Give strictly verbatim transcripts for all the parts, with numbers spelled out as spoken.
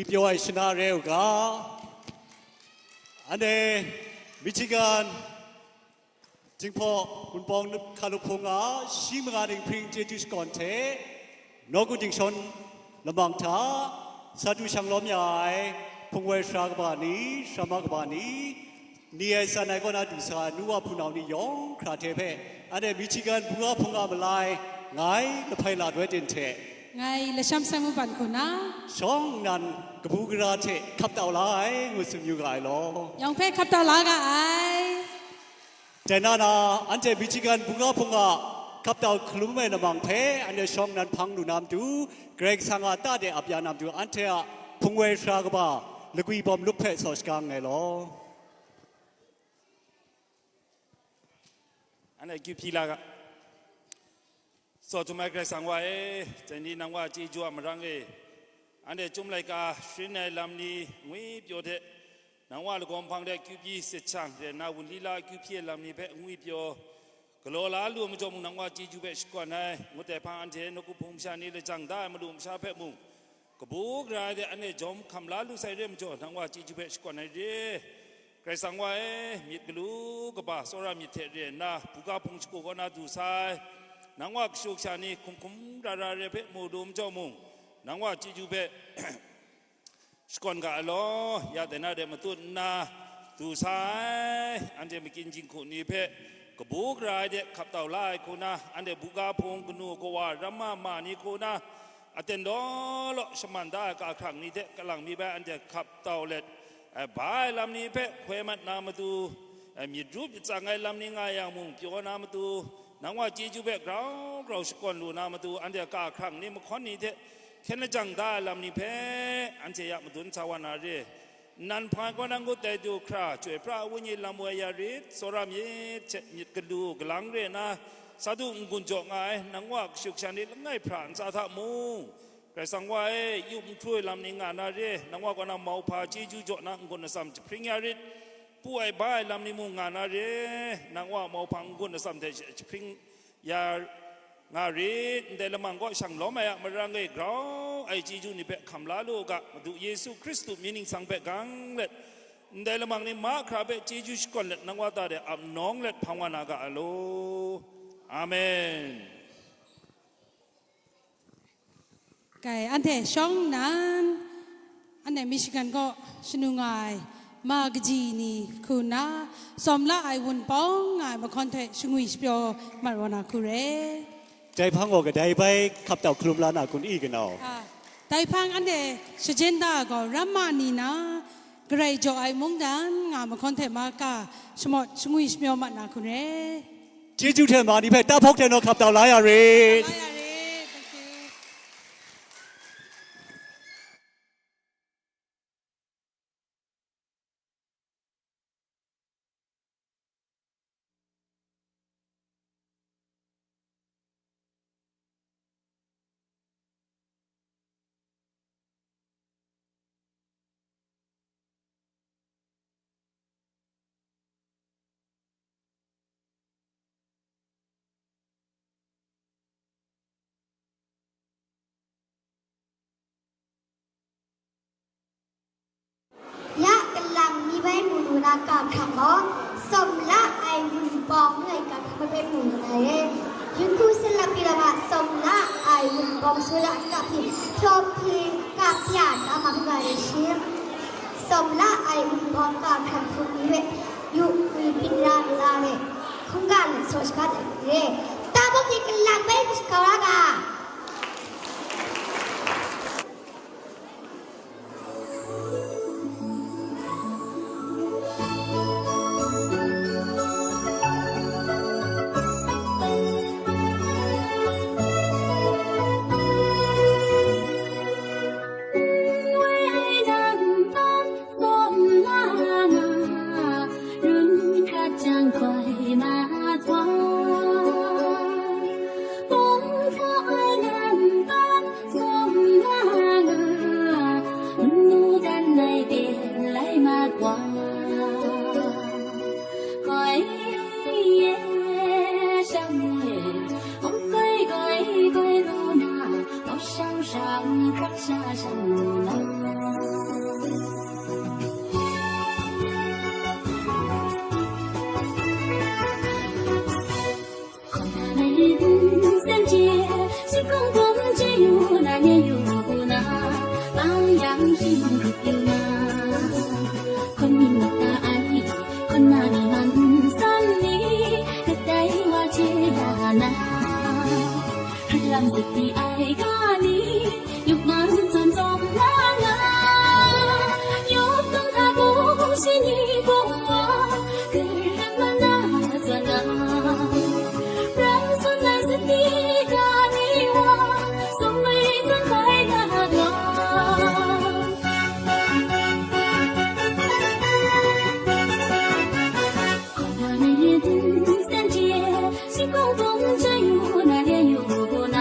Pyaw ai shana re u ga, anhte Michigan Jinghpaw Wunpawng Hkalup Hpung a shi manga dinghpring chyeju shakawn hte, nawku dingshawn lamang hta, sa du shang lawm ya ai hpung woi sara kaba ni, sara ma kaba ni, ni ai san ai kaw na du sa ai nu wa hpunau ni yawng hkra hte hpe, anhte Michigan Buga Hpung a malai, ngai Lahpai Lat Woi Tin hte, ngai Lasham Sai Mu Ban hku na, shawng nnan kabu gara hte hkap tau la ai, ngu tsun yu ga ai law. Yawng hpe hkap tau la ga ai. Dai na na, anhte Michigan Buga Hpung a hkap tau hkalum ai lamang hpe, anhte shawng nnan hpang lu na matu, Karai Kasang a ta de ap ya na matu, anhte a hpung woi sara kaba, lagwi bawm lup hpe saw shagang ai law. Anhte akyu hpyi la ga. Saw htum ai Karai Kasang wa e, dai ni nang wa chyeju a marang e, anhte Chyum laika sharin ai lam ni ngwi pyaw hte, nang wa lagaw nhpang de akyu pyi sit shang, re nna wunli la akyu hpyi ai lam ni hpe ngwi pyaw galaw la lu ai majaw mung, nang wa chyeju hpe shakawn ai, ngut ai hpang anhte nawku hpung masha ni lajang da ai malu masha hpe mung, kabu gara ai de anhte jawm hkam la lu sai re majaw, nang wa chyeju hpe shakawn ai re. Karai Kasang wa e, myit galu kaba tsawra myit hte re nna, buga hpung shagu kaw na du sai, nang wa kashu kasha ni hkum hkum ra ra re hpe mu lu majaw mung, nang wa chyeju hpe shakawn ga ai law, ya dai na de matut nna du sai, anhte makyin jinghku ni hpe kabu gara ai de hkap tau la ai hku na, anhte buga hpung kanu kawa ramma ma ni hku na, aten law law shaman da ai kahkrang ni hte kalang mi bai anhte hkap tau let, ai, ba ai lam ni hpe hkoi mat na matu, ai, myit rup myit tsang ai lam ni nga yang mung pyaw na matu, nang wa chyeju hpe grau grau shakawn lu na matu, anhte kahkrang ni mahkawn ni hte hkyen lajang da ai lam ni hpe anhte ya madun sa wa na re. Nnan hpang ai kaw na ngut dai du hkra, Chyoi pra ai Wenyi lam woi ya rit, tsawra myit hte myit galu galang re na, sa du n-gun jaw nga ai, nang wa kashu kasha ni langai hpra ntsa hta mung, Karai Kasang wa e, yup n hkru ai lam ni nga na re, nang wa kaw na mauhpa chyeju jaw na n-gun atsam jahpring ya rit, pu ai ba ai lam ni mung nga na re, nang wa mauhpa n-gun atsam hte jahpring ya nga rit, ndai lamang kaw shang lawm ai a marang e grau ai chyeju ni hpe hkam la lu u ga, Madu Yesu Hkristu mying ningsang hpe gang let, ndai lamang ni mahkra hpe chyeju shakawn let, nang wa ta de ap nawng let hpang wa na ga ai law. Amen. Kai, anhte shawng nnan, anhte Michigan kaw shanu nga ai ma kaji ni hku nna, sawm la ai wunpawng nga ai mahkawn hte shangwi shapyaw mat wa na hku re. Dai hpang gaw kadai bai hkap tau hkalum la na kun i kanau? Ah, dai hpang anhte shajin da ai gaw, ramma ni na, Karai jaw ai mungdan nga mahkawn hte maka shamawt shangwi shamyaw mat na hku re. Chyeju hte ma ni hpe tahpawk hte naw hkap tau la ya rit. La ya rit. Thank you. Ya kalang ni bai mu lu na kahkrang gaw, sawm la ai wunpawng ngu ai kahkrang bai mu lu na re. Yu hku salap yu la ma, sawm la ai wunpawng sawra kahpyi, hpyaw hpyi kahpya da ma hkra re shi. Sawm la ai wunpawng kahkrang hpung ni hpe yu ngwi byin ra ai re. Hkungga let saw shaga ai re. Tahpawk hte kalang bai kau ra ga. Ai ga ni, yawk man zawn zawn na nga, yawk dang hta bung shi ni bung wa, karam mana zawn na. Rang zawn ai sadi ga ni wa, sum mai zawn bai na wa. Kaw na ni yin san jie, 星空中只有那年有那，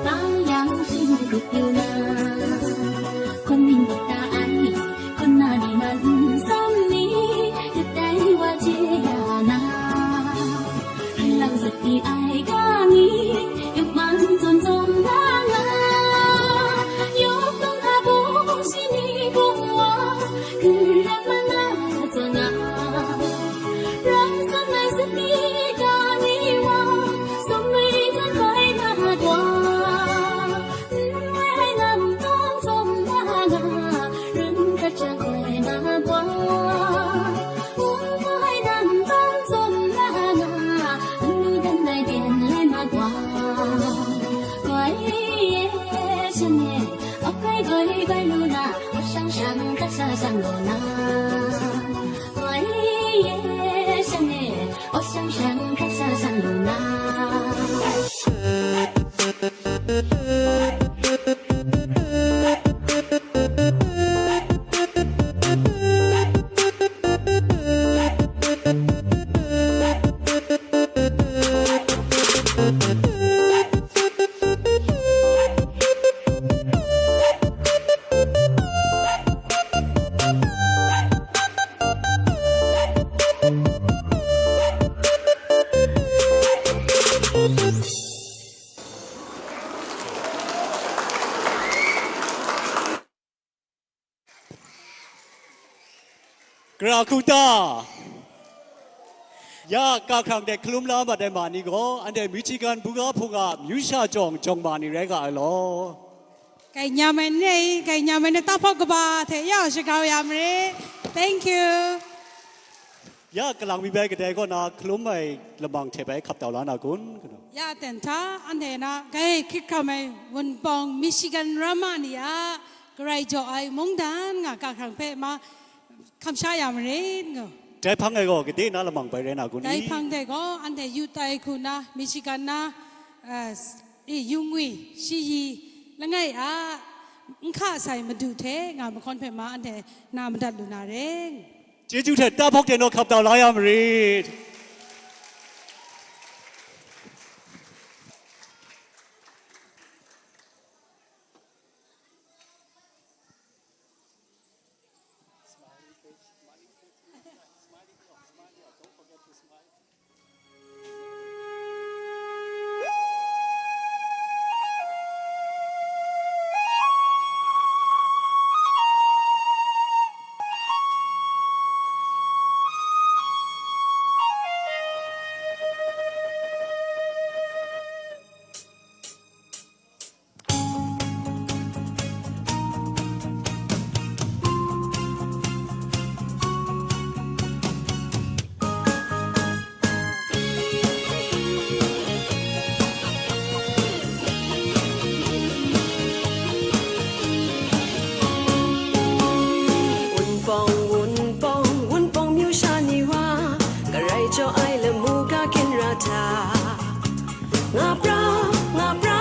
太阳星空有那。昆明的大爱，昆那里满山里，一带我接呀那。海浪式的爱，咖啡，有满种种那那，有东他不西你不我，可人们那做那。 Rang san ai sadi ga ni wa, sum mai zawn bai na wa. N wai ai lam tang zawn na nga, ren hkrat jang bai na wa. N wai ai lam tang zawn na nga, n nu dan ai byen lai na wa. Goi ye shan ye, ok goi goi goi lu na, 我想想，他想想我那。 我一夜想你，我想想，他想想你那。 Gara hku ta? Ya kahkrang de hkalum la mat ai ma ni gaw, anhte Michigan buga hpung a myu sha jawng jawng ma ni rai ga ai law. Gainyam ai ni, gainyam ai ni, tahpawk kaba hte ya shagau ya marit. Thank you. Ya kalang mi bai kadai kaw na hkalum ai lamang hte bai hkap tau la na kun? Ya ten hta, anhte na gai hkrit hkam ai Wunpawng Michigan Ramma ni a Karai jaw ai mungdan nga kahkrang hpe ma hkam sha ya marit, ngu. Dai hpang e gaw, gade na lamang bai rai na kun ni? Dai hpang de gaw, anhte yu tai hku na, Michigan na, eh, s-, e, yu ngwi, shi yi, langai a, n hka sai madu hte nga mahkawn hpe ma anhte na madat lu na re. Chyeju hte tahpawk de naw hkap tau la ya marit. Wunpawng, Wunpawng, Wunpawng myu sha ni wa, Karai jaw ai lamu ga ginra hta. Nga pra, nga pra,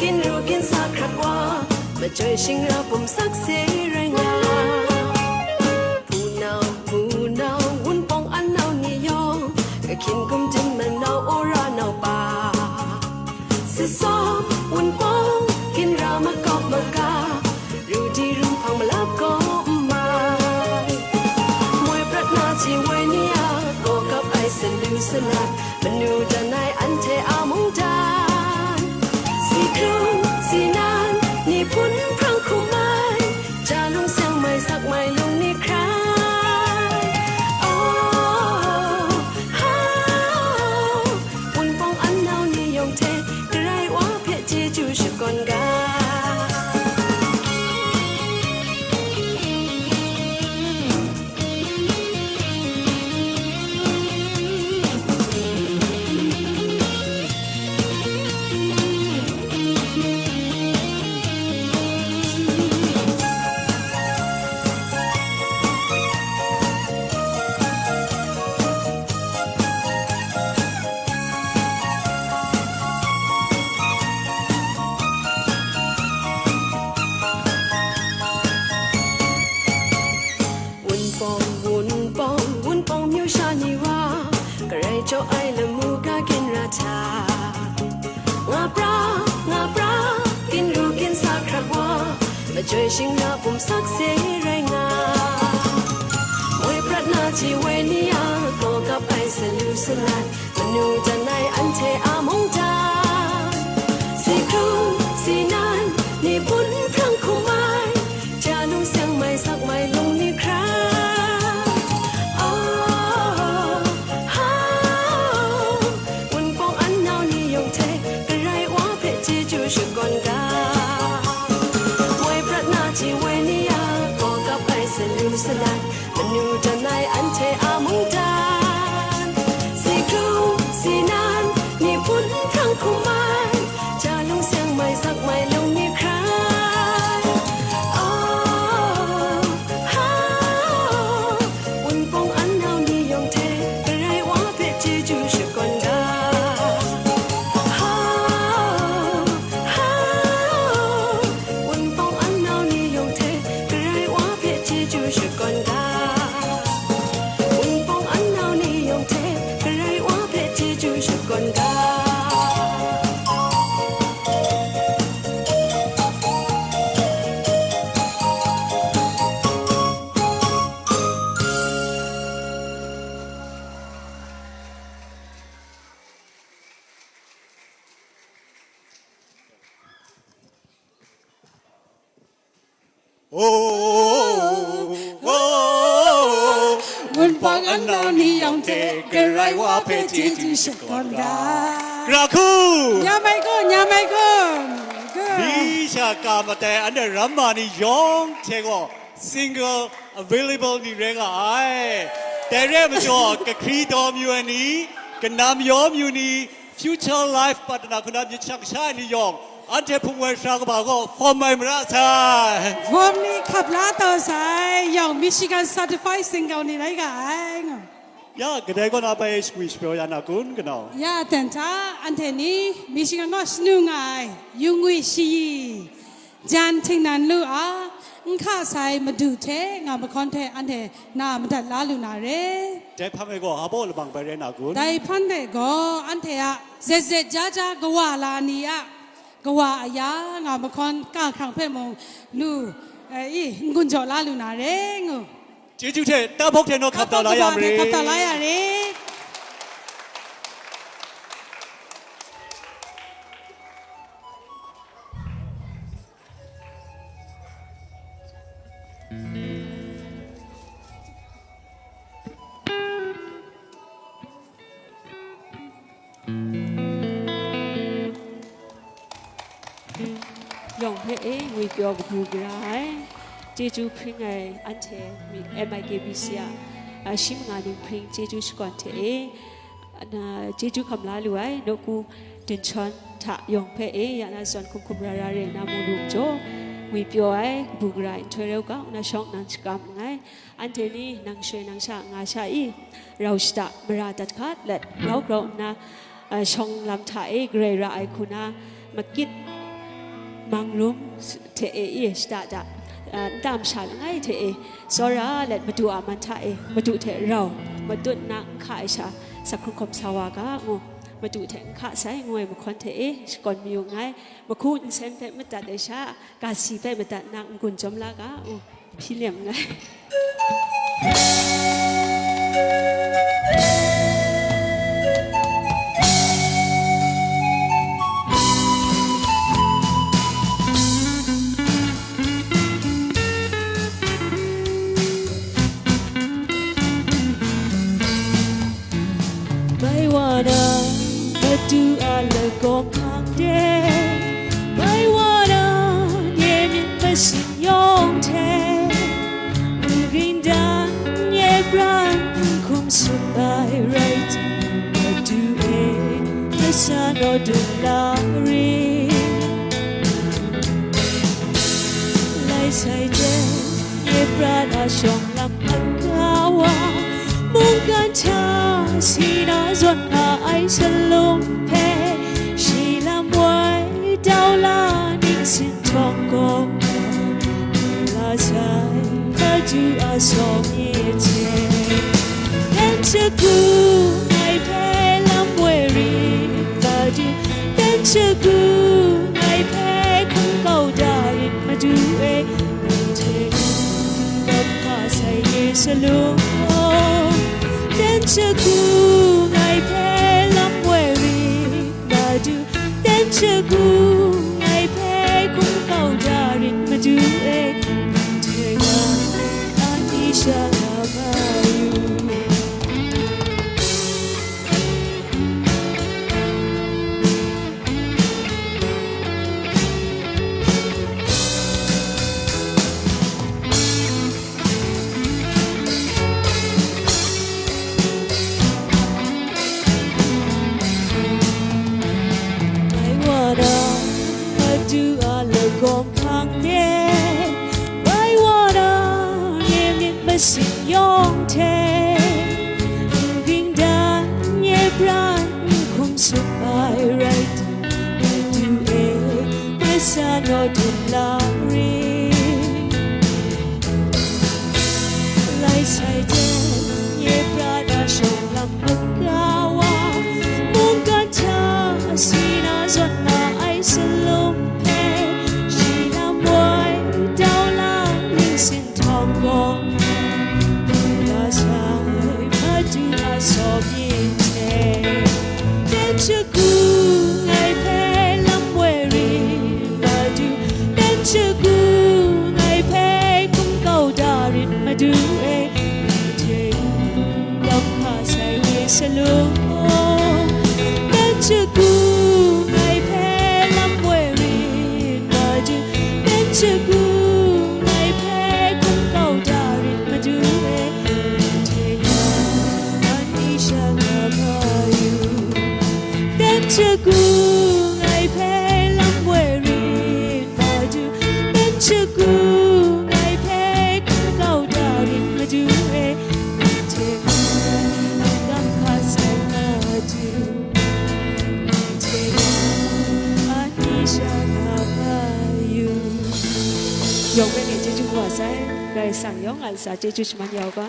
ginru ginsa hkrat wa, majoi shingra bum sakse rai nga. Hpunau, hpunau, Wunpawng an nau ni yawng, kahkyin gumdin manau ora nau pa. Sisawm, Wunpawng, ginra makawp maga, ru di ru hpang malap gaw n mai. Moi prat na ji woi ni a, gaw kap ai salu salat, manu dan ai anhte a mungdan. Si hkrung, si nan, ni hpun hprang hkum ai, ja lung seng mai sak mai lung ni hkrai. Oh, ha, Wunpawng an nau ni yawng hte, Karai Wa hpe chyeju shakawn ga. Chyoi shing na bum sakse rai nga. Moi prat na ji woi ni a, gaw kap ai salu salat, manu dan ai anhte a mungdan. Si hkrung, si nan, ni bun hkrang hkum ai, ja lung seng mai sak mai lung ni hkrai. Oh, ha, Wunpawng an nau ni yawng hte, Karai Wa hpe chyeju shakawn ga. Moi prat na ji woi ni a, gaw kap ai salu salat, manu dan ai anhte a mungdan. Si hkrung, si nan, ni bun hkrang hkum ai, ja lung seng mai sak mai lung ni hkrai. Oh, ha, Wunpawng an nau ni yawng hte, Karai Wa hpe chyeju shakawn ga. Ha, ha, Wunpawng an nau ni yawng hte, Karai Wa hpe chyeju shakawn ga. Wunpawng an nau ni yawng hte, Karai Wa hpe chyeju shakawn ga. Oh, oh, oh, oh. Wunpawng an nau ni yawng hte, Karai Wa hpe chyeju shakawn ga. Gara hku! Nyam ai gaw, nyam ai gaw. Ga. Mi sha ka matai, anhte ramma ni yawng hte gaw single available ni rai nga ai. Dai re ai majaw, kahkri daw mayu ai ni, kanam yaw mayu ni, Future Life Partner hku na myit shang sha ai ni yawng, anhte hpung woi sara kaba gaw form mai mara sai. Form ni hkap la taw sai, yawng Michigan Certified Single ni rai ga ai. Ya, kadai kaw na bai shagwi shapraw ya na kun, kanau? Ya, dan hta, anhte ni Michigan kaw shanu nga ai, yu ngwi shayi, jan htingnan lu a, n hka sai madu hte nga mahkawn hte anhte na madat la lu na re. Dai hpang e gaw, hpa lamang bai rai na kun? Dai hpang e gaw, anhte a zet zet ja ja kawa la ni a, kawa aya nga mahkawn kahkrang hpe mung lu, eh, i, n-gun jaw la lu na re ngu. Chyeju hte, tahpawk hte naw hkap taw la ya ma re. Hkap taw la ya re. Yawng hpe e, ngwipyaw kabu gara ai, chyeju hpring ai anhte, M I K B C a, a, shi manga ning hpring chyeju shakawn hte e, na, chyeju hkam la lu ai, nawku dinchawn hta yawng hpe e, ya na zawn hkum hkum ra ra re na mu lu majaw, ngwipyaw ai kabu gara nhtoi rau ga, na shawng nang shakam nngai. Anhte ni nang shoi nang sha nga sha i, rau shada mara dat hkat let, grau grau nna, a, shawng lam hta e garai ra ai hku na, makit mang rum hte e i, shada da, a, nta masha langai hte e, tsawra let madu a man hta e, madu hte rau matut nna n hka ai sha, sak hkrung hkawm sa wa ga, ngu, madu hte n hka sai, ngu ai mahkawn hte e, shakawn mayu nngai, mahku nsen hpe madat ai sha, kasi hpe madat nna n-gun jawm la ga, ngu. Hpyi lem nngai. Bai wa na, madu a lagaw hkang de, bai wa na, nye myit masin yawng hte, n ging dan, nye pran n hkum sup ai rai tim, madu e, kasa naw dum la rit. Lai sai jen, nye prat a shawng lam hkan ga wa, mungkan hta si na zawn nga ai salum hpe, shi lam wai tau la ning sin htawng gaw, la sai, madu a sawng ye hte. Dan shagu ngai hpe lam woi rit, madu, dan shagu ngai hpe hkun kau da rit, madu e. Shalom, ten shagu ngai hpe lam woi rit, Madu, ten shagu ngai hpe hkum kau da rit, Madu e, nang hte ngai, ani sha na ma yu. Bai wa na, Madu a lagawng hkang de, bai wa na, nye myit masin yawng hte, n ging dan, nye pran n hkum sut ai rai tim, Madu e, ngai sa naw dum lang rit. Lai sai jen, nye pran a shawng lam mung ga wa, mungkan hta si na zawn na ai salum hpe, shi lam woi, tau lam ning sin htawng gaw, Madu a sai, Madu a saw myit hte, ten shagu ngai hpe lam woi rit, Madu, ten shagu ngai hpe hkum kau da rit, Madu e, nang hte n-, gam hka sai ni salum, ten shagu ngai hpe lam woi rit, Madu, ten shagu ngai hpe hkum kau da rit, Madu e, nang hte ngai, ani sha nga ma yu. Ten shagu ngai hpe lam woi rit, Madu, ten shagu ngai hpe hkum kau da rit, Madu e, nang hte ngai, gam hka sai Madu, nang hte ngai, ani sha nga ma yu. Yawng hpe ni chyeju kaba sai, Karai Kasang yawng a ntsa chyeju shaman ya u ga.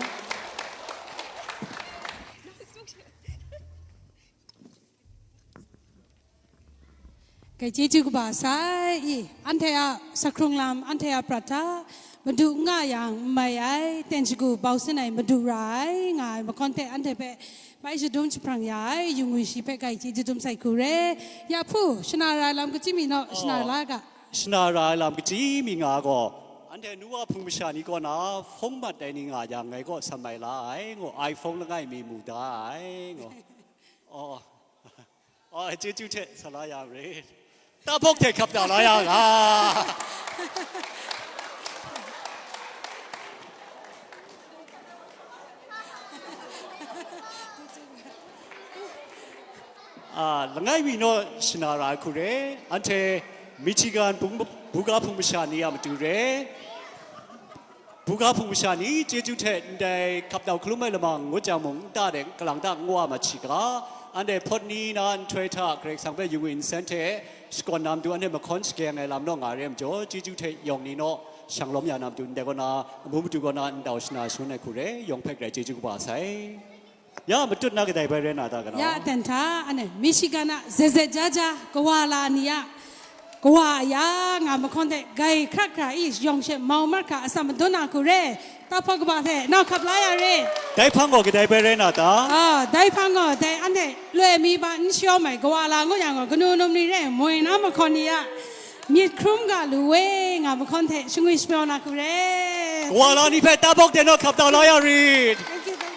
Grai chyeju kaba sai i, anhte a sakhkrung lam, anhte a prat hta, Madu n nga yang n mai ai, ten shagu bau sin ai Madu ra ai, nga ai mahkawn hte anhte hpe bai shadum jahprang ya ai, yu ngwi shi hpe grai chyeju dum sai hku re. Ya hpu, shana ra ai lam kachyi mi naw, shana la ga. Shana ra ai lam kachyi mi nga gaw, anhte nu wa hpung masha ni kaw na hpawng mat ai ni nga yang, ngai kaw sam mai la ai, ngu, iPhone langai mi mu da ai, ngu. Oh. Oh, chyeju hte sa la ya rit. Tahpawk hte hkap da la ya nga. Ah, langai mi naw shana ra ai hku re, anhte Michigan bung-, buga hpung masha ni a matu re. Buga hpung masha ni, chyeju hte ndai hkap dau hkalum ai lamang ngut jang mung, nta de, kalang ta n wa mat shi ga, anhte hpawt ni na nhtoi hta Karai Kasang hpe yu ngwi nsen hte shakawn na matu, anhte mahkawn shakeng ai lam naw nga re ai majaw, chyeju hte yawng ni naw shang lawm ya na matu, ndai kaw na, amu matu kaw na ndau shana shangun ai hku re, yawng hpe grai chyeju kaba sai. Ya, matut na kadai bai rai na ta, kanau? Ya, aten hta, ane, Michigan a zet zet ja ja, kawa la ni a, kawa a ya, nga mahkawn hte, gai hkra hkra i, yawng she mau mar hkra, atsam madun na hku re, tahpawk kaba hte, nau hkap la ya re. Dai hpang gaw kadai bai rai na ta? Ah, dai hpang gaw, dai, ane, loi mi ba n shayawm ai, kawa la ngut yang gaw, kanu num ni re, moi na mahkawn ni a, myit hkrum ga lu we, nga mahkawn hte, shangwi shapyaw na hku re. Kawa la ni hpe tahpawk de naw hkap dau la ya rit. Thank you, thank you.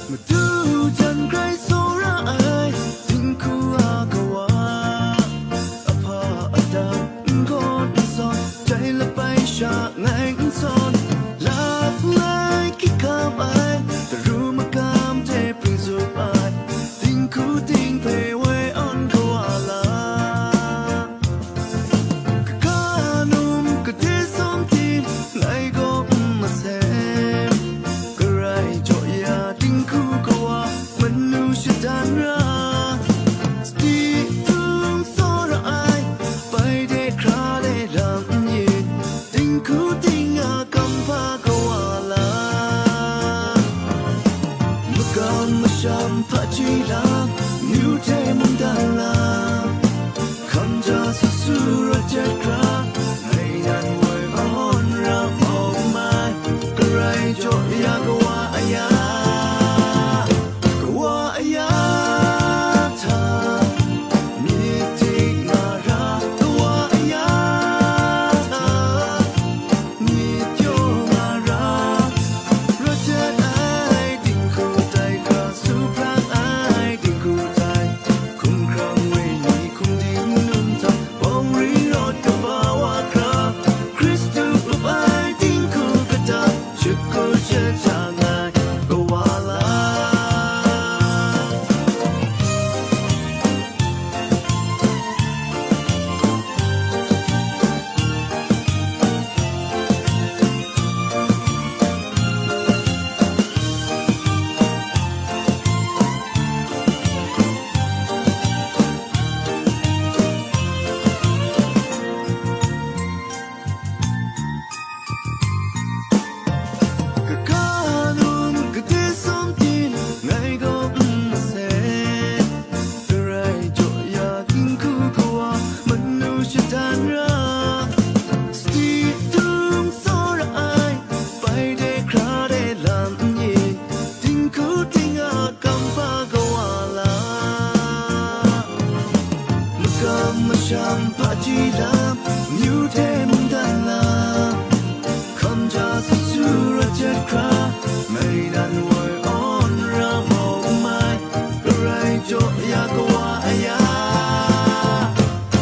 Madu jan grai tsawra ai, dinghku a kawa, ahpa adan n gawn n sawn, Sham hpaji lam, amyu hte mungdan lam, hkam ja sut su rat jat hkra, ngai nan woi awn ra mau mai, Karai jaw ya Kawa aya, Kawa aya hta, myit dik nga ra, Kawa aya hta, myit pyaw nga ra, rat jat ai dinghku tai hkra, su prat ai dinghku tai, hkumhkrang wenyi hkum ding nun hta, bawng ring rawt kaba wa hkra, Hkristu up ai dinghku kata, shagu shaja ai Kawa lam. Kaga num kade sawm tin ngai gaw n masen, Karai jaw ya dinghku kawa manu shadan ra, sadi dung tsawra ai, bai de hkra de lam n yin, dinghku ting a kamhpa kawa lam. Makam masham hpaji lam, amyu hte mungdan lam, hkam ja sut su rat jat hkra, ngai nan woi awn ra mau n mai, Karai jaw ya Kawa aya,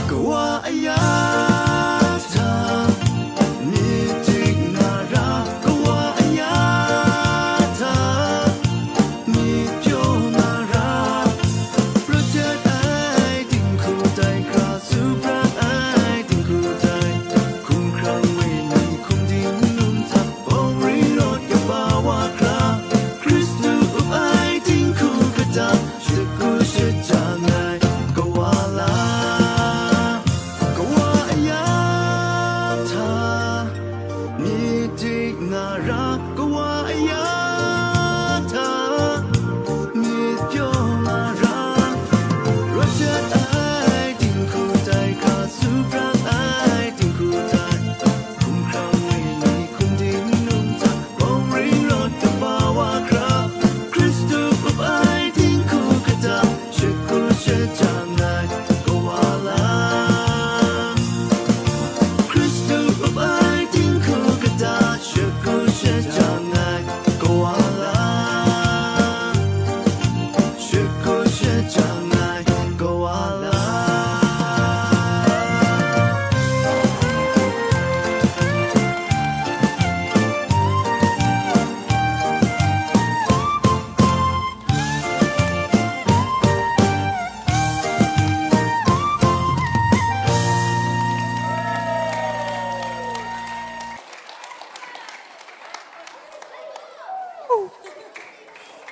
Kawa aya hta, myit dik nga ra, Kawa aya hta, myit pyaw nga ra, rat jat ai dinghku tai hkra, su prat ai dinghku tai, hkumhkrang wenyi hkum ding nun hta, bawng ring rawt kaba wa hkra, Hkristu up ai dinghku kata, shagu shaja ai Kawa lam. Kawa aya hta, myit dik nga ra, Kawa aya hta, myit pyaw nga ra, rat jat ai dinghku tai hkra, su prat ai dinghku tai, hkumhkrang wenyi hkum ding nun hta, bawng ring rawt kaba wa hkra, Hkristu up ai dinghku kata, shagu shaja ai Kawa lam. Hkristu up ai dinghku kata, shagu shaja ai Kawa lam. Shagu shaja ai Kawa lam.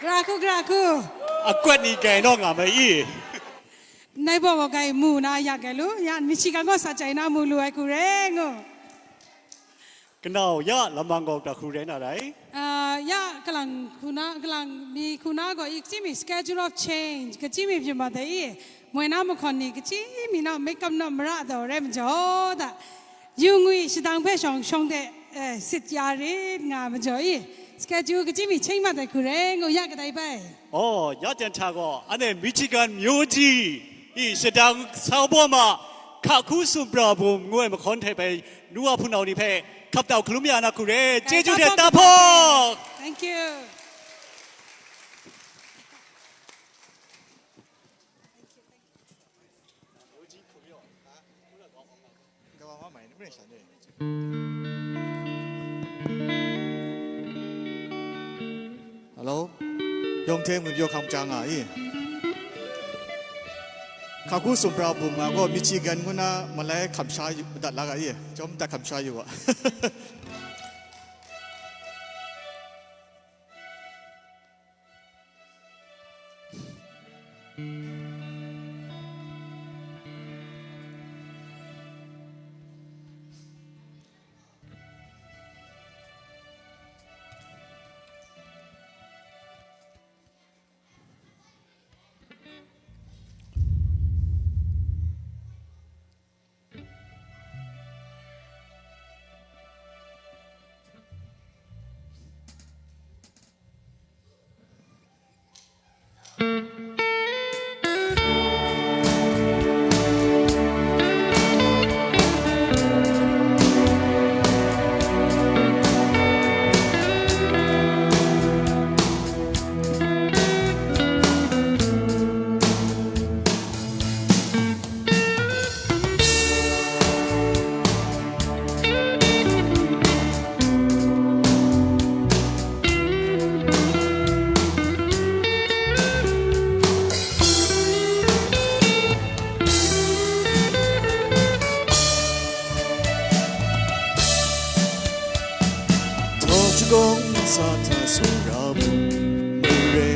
Gara hku, gara hku. Akwat ni gai naw nga mai i? Nai baw gaw gai mu na ya gai lu, ya Michigan gaw sa chai na mu lu ai hku re ngu. Kanau ya lamang gaw pra hku rai na rai. Ah, ya kalang hku na, kalang mi hku na gaw i kachyi mi schedule of change, kachyi mi byin ma dai i, moi na mahkawn ni kachyi mi naw makeup naw mara daw rai majaw da, yu ngwi shadang hpe shawng shawng de, eh, sit ya rit nga majaw i, schedule kachyi mi cheng ma dai hku rai ngu ya kadai bai. Oh, ya jan hta gaw, anhte Michigan myu ji i shadang sau baw ma, hka hku sumra bum ngu ai mahkawn hte bai, nu wa hpunau ni hpe hkap tau hkalum ya na hku re, chyeju hte tahpawk. Thank you. Hello? Yawng hte ngut yaw hkam ja nga i? Hka hku sumra bum nga gaw Michigan ngu na malai hkam sha yu, madat la ga i? Chyawm madat hkam sha yu wa. Sara mung mare,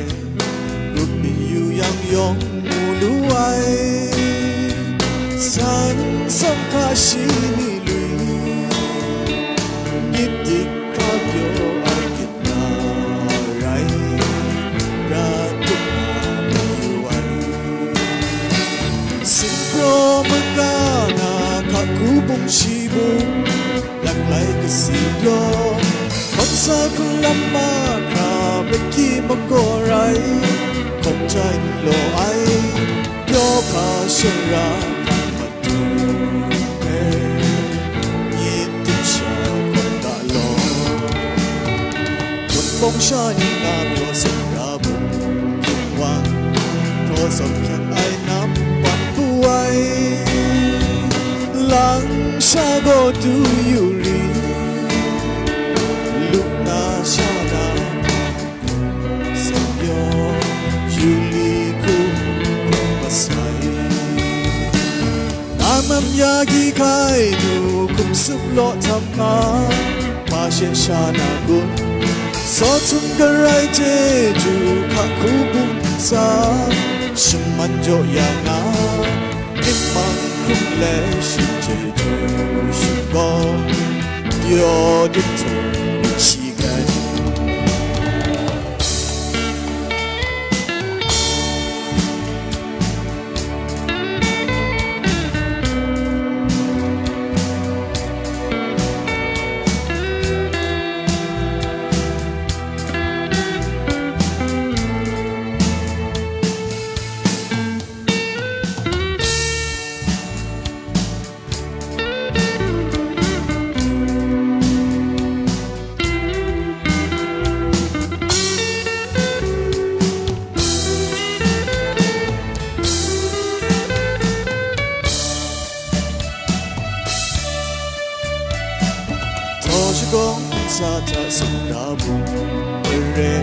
grup yu yang yawng mu lu ai, san sawng hta shi ni lui, myit dik hkra pyaw ai git na rai, prat tup na mayu ai. Sinpraw maka na hka hku bung shi bung, laklai kasi pyaw, hkawt sa hkrung lam mahkra, maki makaw rai, hkawm jai n law ai, pyaw hpa shara hpang matu hpe, myit dip sha hkawm ga law. Wunpawng sha ni nga pyaw sara bung, ginwang, hpraw tsawm hkyang ai nam pan bu ai, lang sha gaw du yu ri, luk na sha na, sam yaw, yu li hku hkawm masai. Namam ya gyi hkai nu hkum sup law htam nga, hpa she sha na kun, saw htum garai chyeju hka hku bung ntsa, shaman jaw ya nga, myit mang hkrum le shi chyeju shingkawm, pyaw dip htum shi gan. Htaw shagawng ntsa hta sumra bung mare,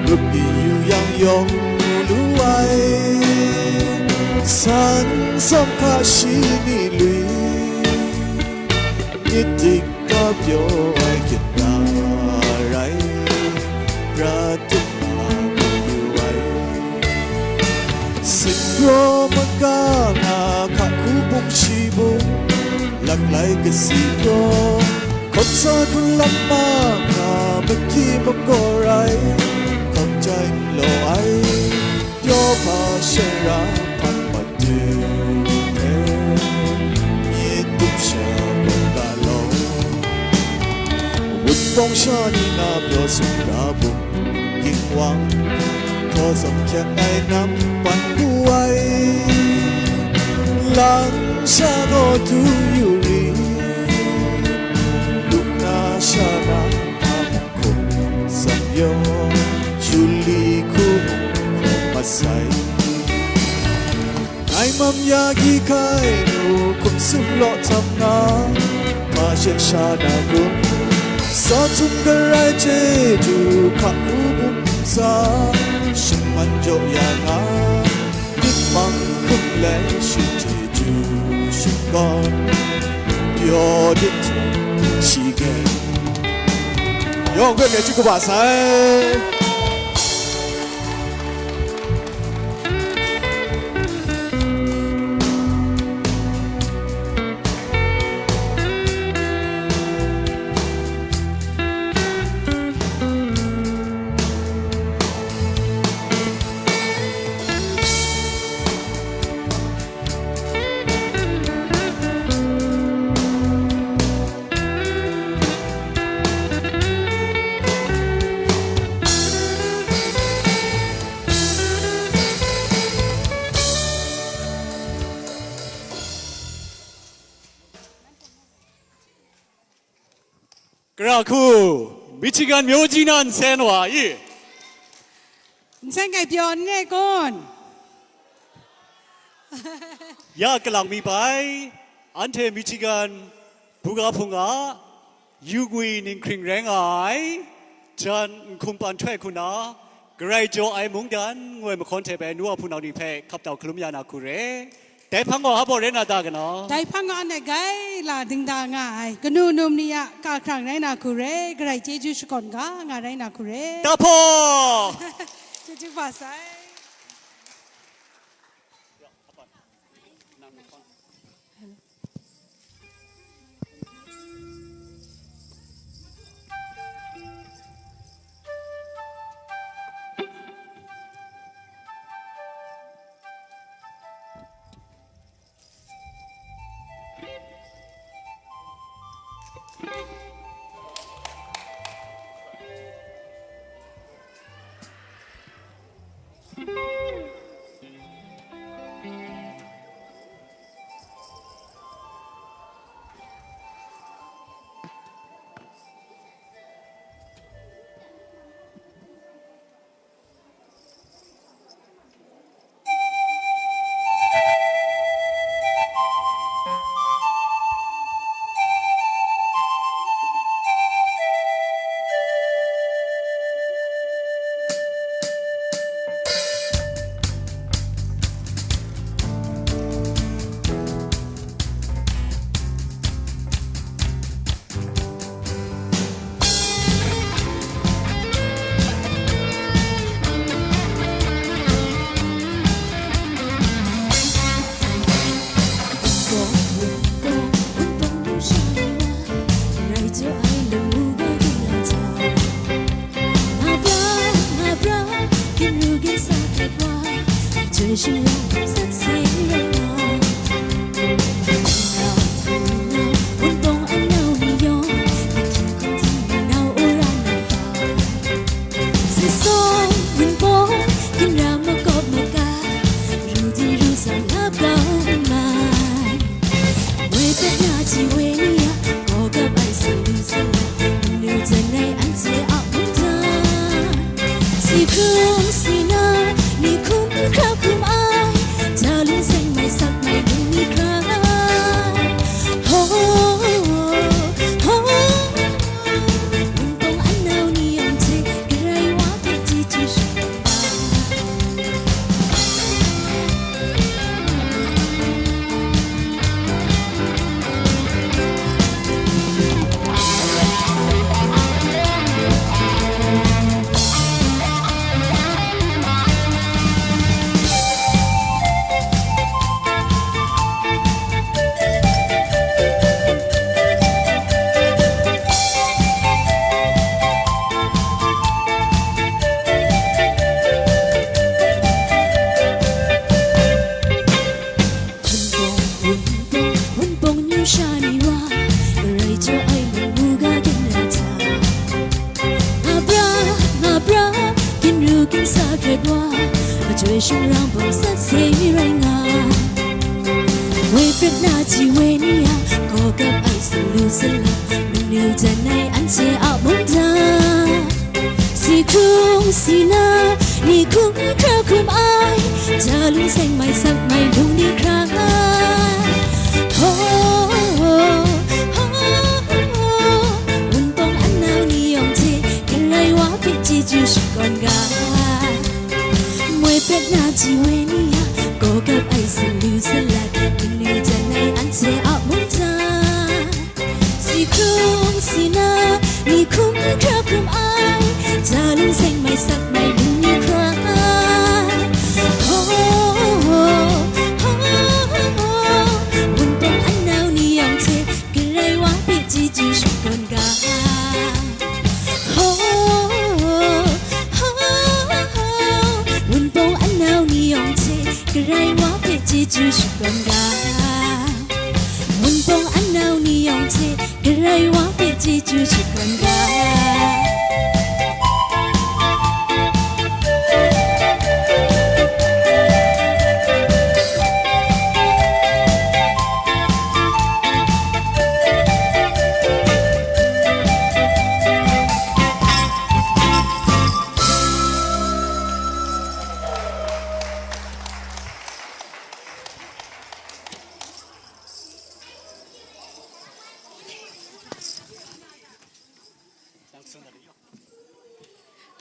grup yu yang yawng mu lu ai, san sawng hka shi ni lui, myit dik hkra pyaw ai git na rai, prat tup na mayu ai. Sinpraw maka na hka hku bung shi bung, laklai kasi pyaw, hkawm sa hkrung lam mahkra, maki makaw rai, hkawm jai n law ai, pyaw hpa shara hpang matu hpe, myit dip sha hkawm ga law. Wunpawng sha ni nga pyaw sumra bung, ginwang, hpraw tsawm hkyang ai nam pan bu ai, lang sha gaw du yu ri, luk na sha na hpa mung hkum, sam yaw, yu li hku mung hkawm masai. Ngai mam ya gyi hkai nu hkum sup law htam nga, hpa she sha na kun, saw htum garai chyeju hka hku bung ntsa, shaman jaw ya nga, myit mang hkrum le shi chyeju shingkawm, pyaw dip htum shi gan. Yawng hpe myen chyut kaba sai. Kara hku, Michigan မျိုးကြီး na nsen wa i. Nsen kai pyaw n re kun? Ya kalang mi bai, anhte Michigan buga hpung a yu ngwi ninghkring rai nga ai, jan nhkum pan htoi hku na, Karai jaw ai mungdan ngu ai mahkawn hte bai nu a hpunau ni hpe hkap tau hkalum ya na hku re. Dai hpang gaw hpa baw rai na ta ganaw? Dai hpang gaw anhte grai la dingda nga ai kanu num ni a ka hkrang rai na hku re, Karai chyeju shakawn ga nga rai na hku re. Tahpaw! Chyeju kaba sai.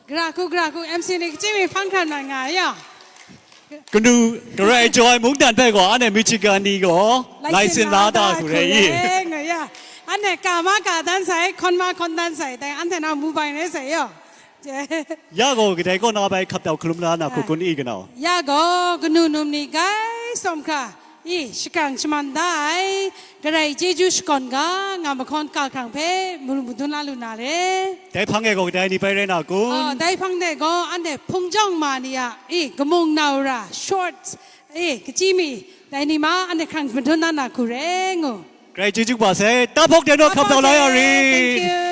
Gara hku, gara hku, M C ni kachyi mi hpang hkran mat nga ai yaw. Kanu, Karai Jaw ai mungdan hpe gaw, anhte Michigan ni gaw, lai sin la da hku re i. Ngu ya. Anhte ka ma ka dan sai, hkawn ma hkawn dan sai, dai anhte na mu bai ne sai yo. Ya gaw, kadai kaw na bai hkap tau hkalum la na hku kun i kanau. Ya gaw, kanu num ni gai sawm hkra, i, shakrang shaman da ai, Karai chyeju shakawn ga, nga mahkawn ka hkrang hpe, muru madun la lu na re. Dai hpang e gaw kadai ni bai rai na kun? Oh, dai hpang de gaw, anhte hpung jawng ma ni a, i, kamung nau ra, shorts, i, kachyi mi, dai ni ma, anhte hkrang madun na na hku re ngu. Karai chyeju kaba sai, tahpawk de naw hkap tau la ya ri. Thank you.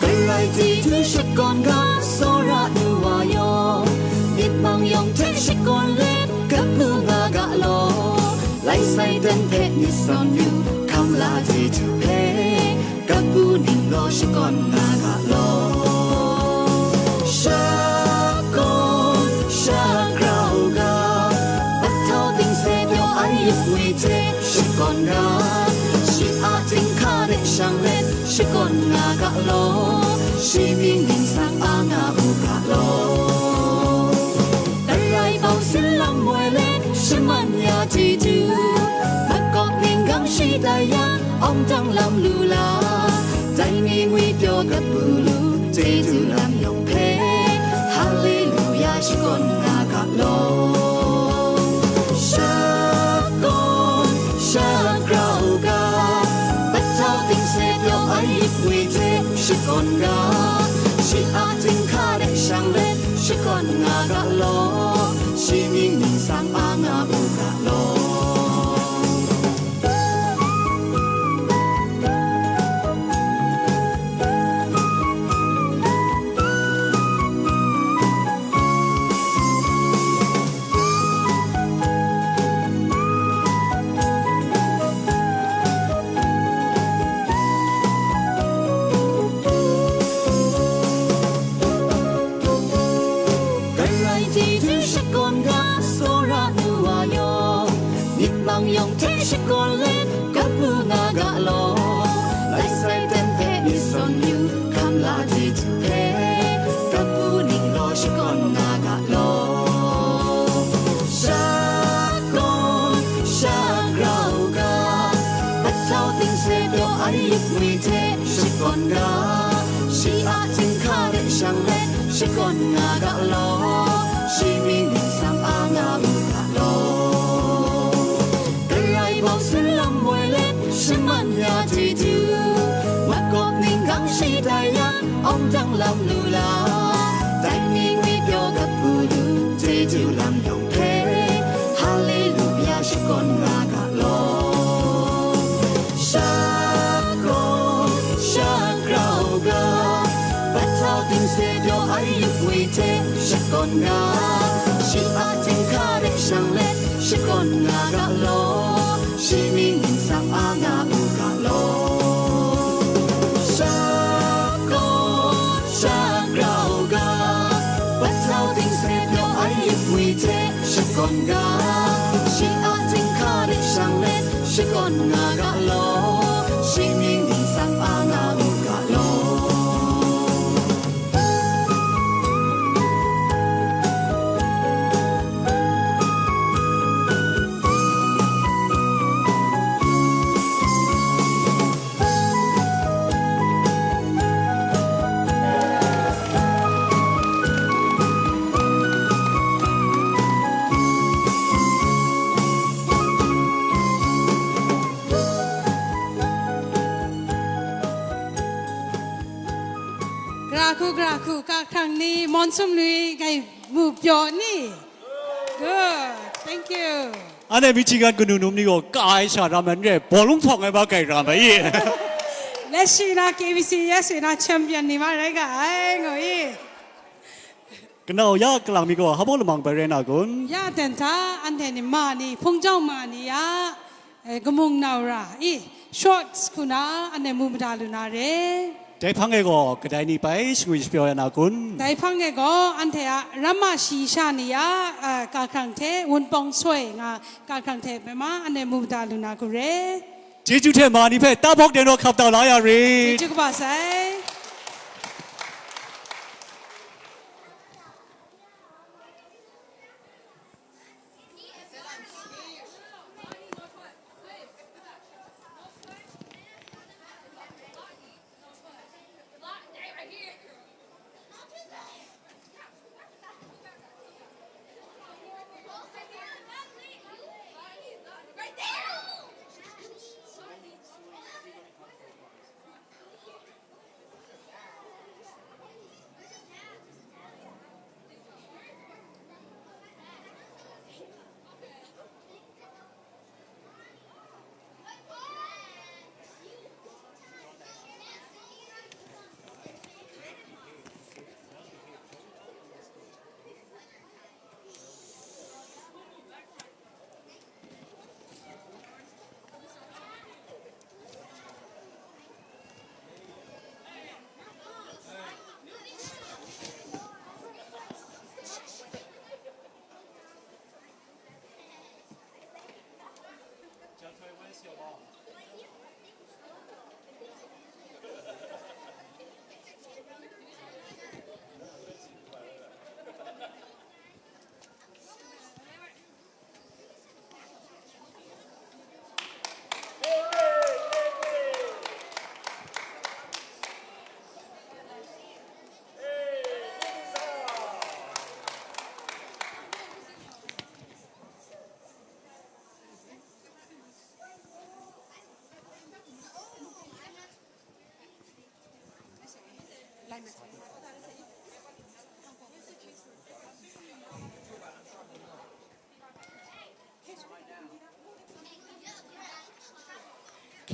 ไกลๆ ที่ถือชะกอนกาสระดูวายอ มิตรมังยองเทชะกอนเล็กกับผู้งากะลอ ไลใส่เต็มเพจนิสอนอยู่ คำลาที่ถือเพจ กับผู้นิ่งรอชะกอนงากะลอ ชะกอน ชะกราวกา ปัดเท้าติงเซเปียวไอยิบวีเท ชะกอนกา ชิอาติงคาเดชังเล ชะกอนงากะลอ ชิมิงนิงสังอางาอูกะลอ แต่ไรเบาสินลำมวยเล็ก ชะมันยาจีจู มะกอกนิงกังชีตายา อองจังลำลูลา ใจมีงุยเปียวกับปูลู เจจูลำยองเพ ฮาเลลูยา ชะกอนงากะลอ ชะกอน ชะกราวกา ปัดเท้าติงเซเปียวไอยิบวีเท ชะกอนกา ชิอาติงคาเดชังเล ชะกอนงากะลอ ชิมิงนิงสังอางาอูกะลอ ไกลๆ ที่ถือชะกอนกาสระดูวายอ นิดมังยองเทชะกอนเล็ก กับผู้งากะลอ ไลใส่เต็มเพจนิสอนอยู่ คำลาที่ถือเพจ กับผู้นิ่งรอชะกอนงากะลอ ชะกอน ชะกราวกา ปัดเท้าติงเซเปียวไอยิบวีเท ชะกอนกา ชิอาติงคาเดชังเล ชะกอนงากะลอ ชิมิงนิงสังอางาอูกะลอ ไกลๆ เบาสินลำมวยเล็ก ชะมันยาจีจู มะกอกนิงกังชีตายา อองจังลำลูลา แต่มีงุยเปียวกับปูลู เจจูลำยองเพ ฮาเลลูยา ชะกอนงากะลอ ชะกอน ชะกราวกา ปัดเท้าติงเซเปียวไอยิบวีเท ชะกอนกา ชิอาติงคาเดชังเล ชะกอนงากะลอ ชิมิงนิงสังอางาอูกะลอ ชะกอน ชะกราวกา ปัดเท้าติงเซเปียวไอยิบวีเท ชะกอนกา ชิอาติงคาเดชังเล ชะกอนงากะลอ ชิมิงนิงสังอางาอูกะลอ ไกล Gara hku, gara hku, kahkrang ni, Mawn Sumnoi grai mu pyaw ni? Good, thank you. Anhte Michigan kanu num ni gaw ka ai sha ram ai n re, bawlung hpawng ai ba grai ram ai i. လက်ရှိ na K B C S na champion နေ မ rai ga ai, ngu i. Kanau ya kalang mi gaw hpa baw lamang bai rai na kun? Ya dan hta, anhte ni ma ni, hpung jawng ma ni ya, eh, kamung nau ra i, shorts hku na, anhte mu mada lu na re. Dai hpang e gaw, kadai ni bai shangwi shapyaw ya na kun? Dai hpang e gaw, anhte a ramma shayi sha ni ya, eh, kahkrang hte, wunpawng soi nga kahkrang hte bai ma, anhte mu mada lu na kun re. Chyeju hte ma ni hpe tahpawk de naw hkap tau la ya rit. Chyeju kaba sai.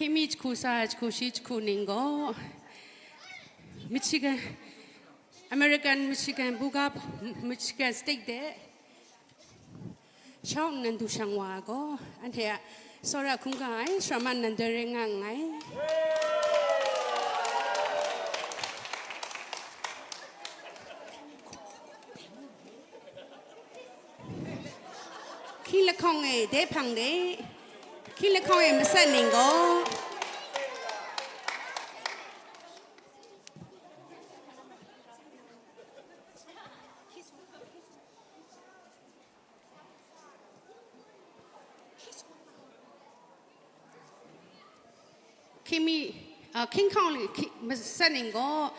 Hkying mi jahku tsa, jahku shi jahku ning gaw, Michigan, American Michigan buga, Michigan State de, shau nnan du shang wa ai gaw, anhte a tsawra hkungga ai, sharaman nan doi rai nga nngai. Hkying lahkawng e dai hpang de, hkying lahkawng e matsat ning gaw, Hkying mi, ah, Hkying hkawng li hkying, matsat ning gaw,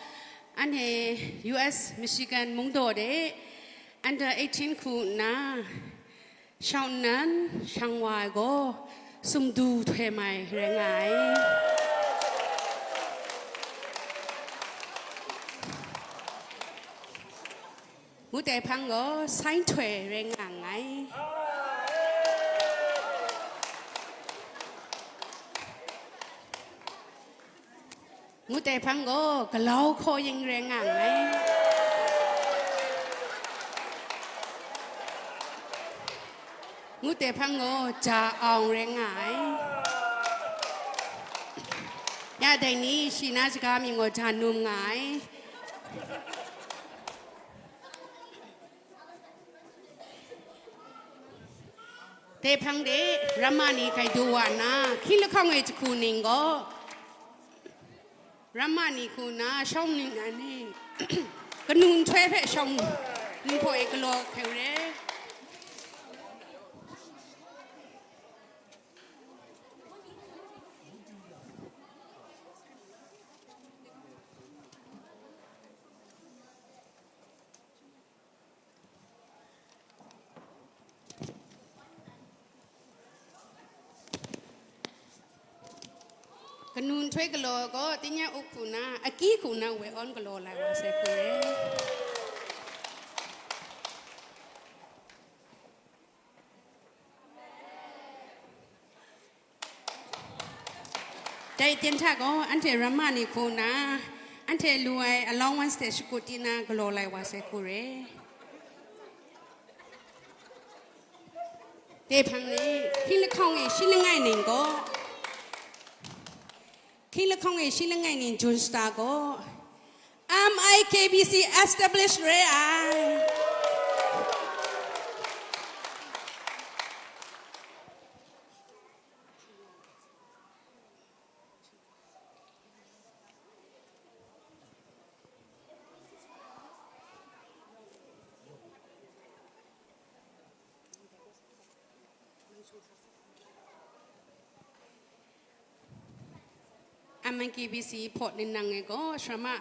anhte U S Michigan mungdaw de under eighteen hku nna shau nnan shang wa ai gaw, sumdu htoi mai rai nga ai. Ngut ai hpang gaw, sai nhtoi rai nga nngai. Ngut ai hpang gaw, galau hkaw yin rai nga nngai. Ngut ai hpang gaw, ja awng rai nga ai. Ya dai ni, shi na shaga mying gaw, ja num nga ai. Dai hpang de, ramma ni grai du wa nna, hkying lahkawng e jahku ning gaw, ramma ni hku nna shawng ningnan ni, kanu nhtoi hpe shawng nhtoi galaw hkring re. Nun htoi galaw gaw, tingnyang up hku na, akyi hku na, we awn galaw lai wa sai hku re. Dai ten hta gaw, anhte ramma ni hku na, anhte lu ai allowance hte shakut di na, galaw lai wa sai hku re. Dai hpang ni, hkying lahkawng e shi langai ning gaw, hkying lahkawng e shi langai ning jun shata gaw, M I K B C establish re ai. M I K B C hpaw ningnan e gaw, sharama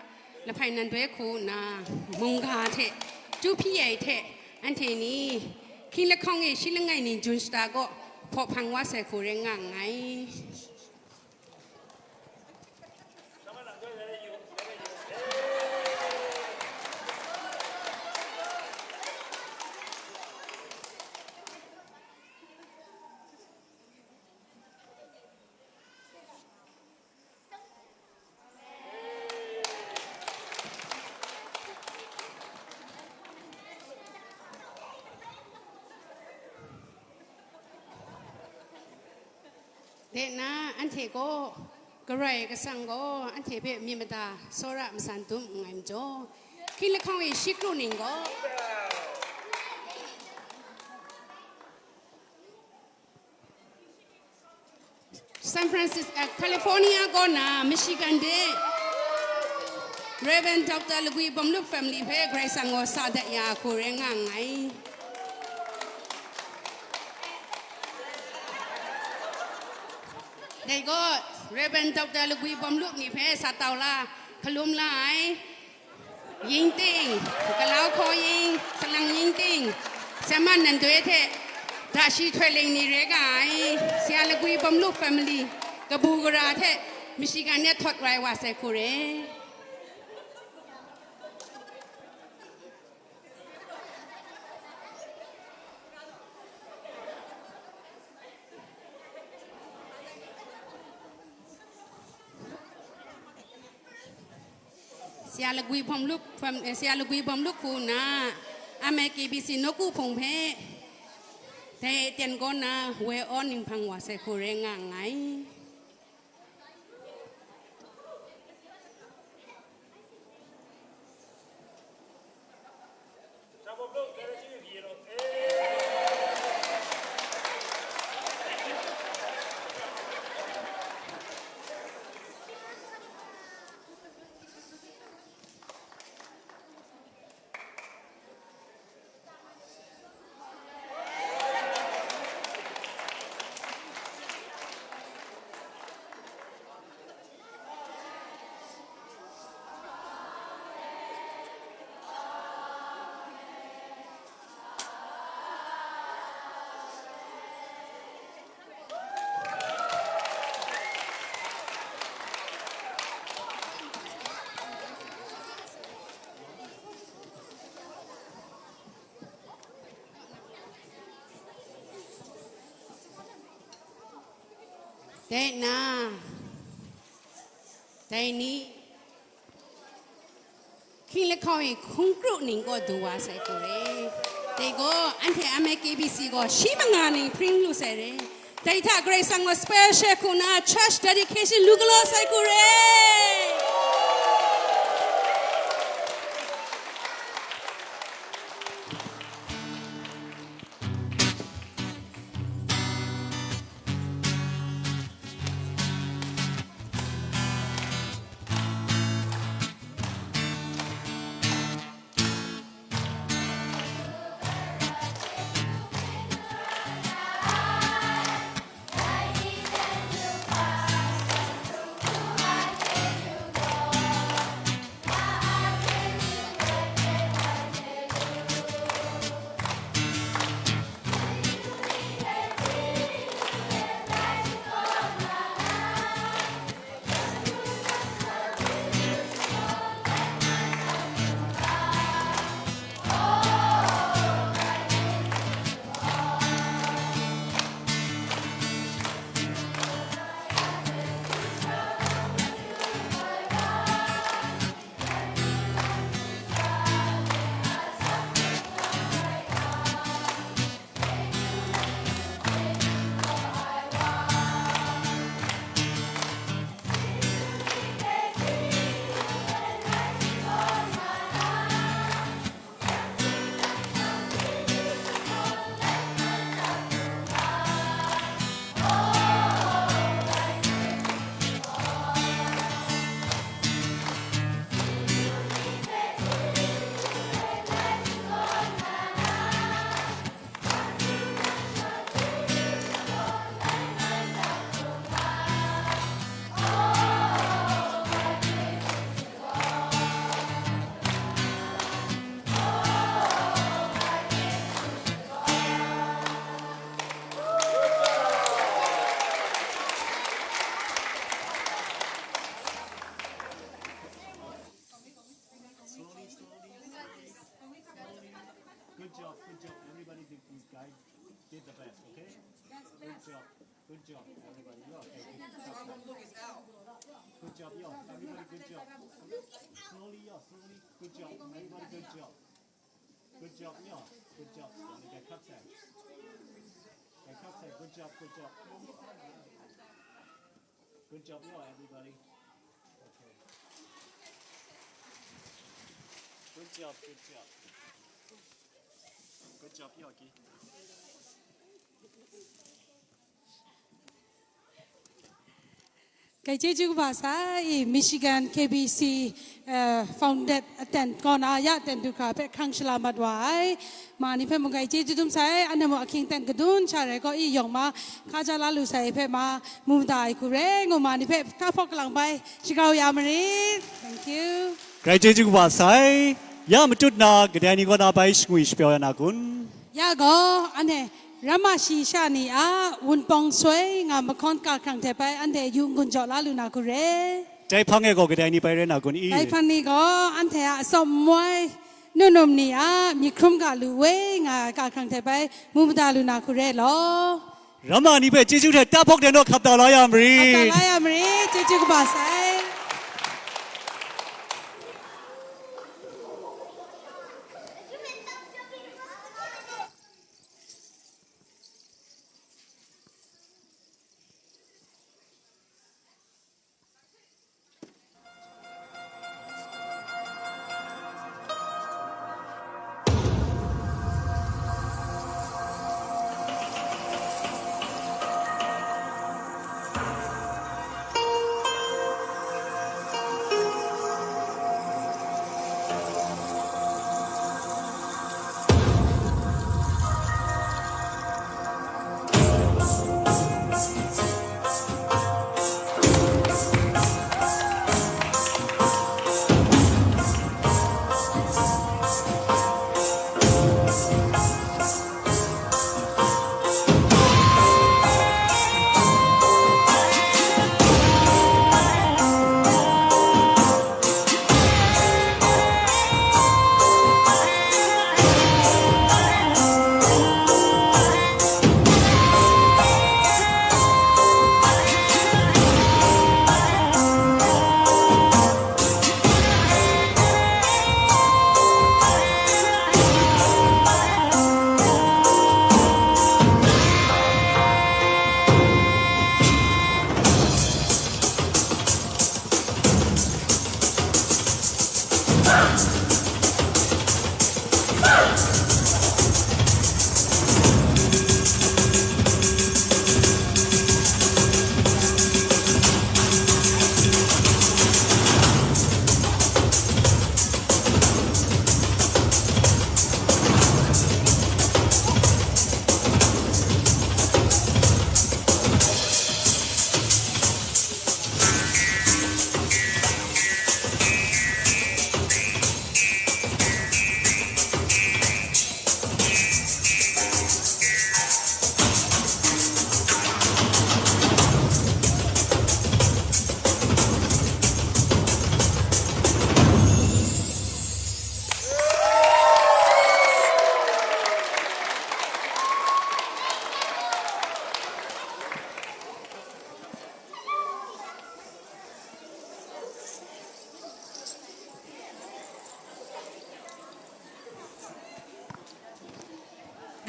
lahpai nan doi hku nna, mungga hte, chyu hpyi ai hte, anhte ni, hkying lahkawng e shi langai ning jun shata gaw, hpaw hpang wa sai hku rai nga nngai. Dai na anhte gaw, Karai Kasang gaw anhte hpe myit mada tsawra matsan dum nngai majaw, hkying lahkawng e shi kru ning gaw, San Francisco, eh, California kaw na Michigan de Reverend Doctor Lagwi Bawmlup family hpe Karai Kasang gaw sa dat ya hku rai nga nngai. Dai gaw, Reverend Doctor Lagwi Bawmlup ni hpe sa tau la, hkalum la ai, Yingting, Galau Hkaw Ying, Salang Yingting, Syaman Nandoi hte, Dashi Htoi Ling ni rai nga ai, Sya Lagwi Bawmlup family, kabu gara hte, Michigan de htawt rai wa sai hku re. Sya Lagwi Bawmlup, fam-, eh, Sya Lagwi Bawmlup hku na, M I K B C nawku hpung hpe, dai ten kaw na, woi awn ninghpang wa sai hku rai nga nngai. Dai na, dai ni, hkying lahkawng e hkungkru ning kaw du wa sai hku re. Dai gaw, anhte M I K B C gaw shi manga ning hpring lu sai re. Dai hta Karai Kasang gaw special hku na church dedication lu galaw sai hku re. Good job, everybody. These guys did the best, okay? Good job, good job, everybody. Yo, okay, good job. Good job, yo, everybody, good job. Slowly, yo, slowly. Good job, everybody, good job. Good job, yo, good job. Good job, good job. Good job, yo, everybody. Okay. Good job, good job. Good job, yo, ki. Kai chyeju kaba sai, Michigan K B C, eh, founded aten kaw na ya ten du hkra hpe hkrang shala mat wa ai. Ma ni hpe mung kai chyeju dum sai, anhte mung ahkying ten kadun sha rai gaw, i yawng ma hka ja la lu sai hpe ma mu mada ai hku re, ngu ma ni hpe tahpawk kalang bai shakau ya marit. Thank you. Grai chyeju kaba sai, ya matut na kadai ni kaw na bai shangwi shapyaw ya na kun? Ya gaw, anhte ramma shayi sha ni a wunpawng soi nga mahkawn ka hkrang hte bai anhte yu n-gun jaw la lu na hku re. Dai hpang e gaw kadai ni bai rai na kun i? Dai hpang ni gaw anhte a atsawm nmoi, num num ni a myit hkrum ga lu we nga ai ka hkrang hte bai mu mada lu na hku re law. Ramma ni hpe chyeju hte tahpawk de naw hkap da la ya mari. Hkap da la ya mari, chyeju kaba sai.